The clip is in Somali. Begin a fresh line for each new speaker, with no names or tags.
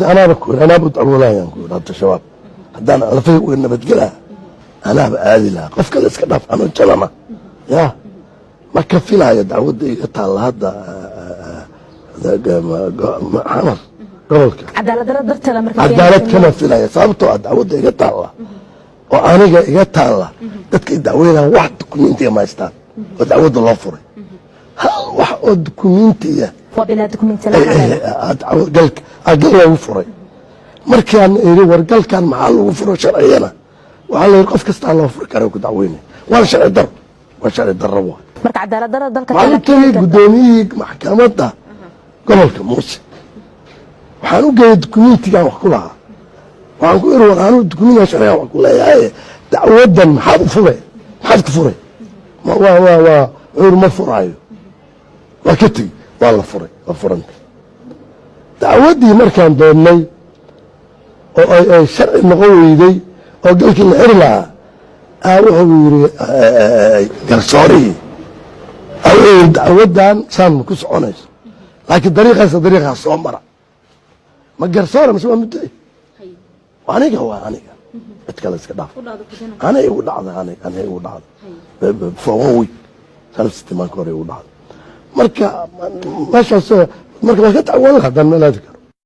Anaaba ku anaaba u dacwoonayaan ku hadda Shabaab haddaan lafay uga nabadgelaa, anaaba aadi lahaa. Qof kale iska dhaaf, anoo jalana ya ma ka filaayo dacwadda iga taalla hadda Xamar gobolka.
Cadaalad darro darteeda marka.
Cadaalad kama filaya, sababtoo ah dacwadda iga taalla oo aniga iga taalla, dadka i dacweynaan wax dukumentiga ma haystaan oo dacwadda loo furay. Hal wax oo dukumentiya
waa bilaa dukumenti la.
Gal loogu furay. Markaan iri, "War, galkan maxaa lagu furo sharciyana?" Waxaa la yidhi, "Qof kastaa loo furi kara ku dacweynay." Waana sharci daro, waa sharci darro waa.
Marka cadaalad darro dalka
Waxaan u tegey guddoomiyihii maxkamadda gobolka, Muuse. Waxaan u geeyey dukumentigan wax ku lahaa. Waxaan ku iri, "War, anuu dukumentigan sharcigan wax ku leeyahay, dacwaddan maxaad u furay? Maxaad ku furay?" Waa wuxuu yiri, "Ma furaayo." Waa ka tegey. Waa la furay, waa furantay dacwaddii. Markaan doonnay oo ay sharci noqon weyday oo galkii la xiri lahaa, wuxuu yiri garsoorihii, wuxuu yiri, "Dacwaddan saan ma ku soconayso, laakiin dariiqaasa dariiqaas soo mara." Ma garsoora mise waa muddo? Aniga waa aniga, cid kale iska dhaaf, ana igu dhacda, aniga igu dhacda for one week, 5 sitimaanka hore igu dhacda. Marka meeshaas marka waa ka dacwoon lahaa haddaan meel aadi karo.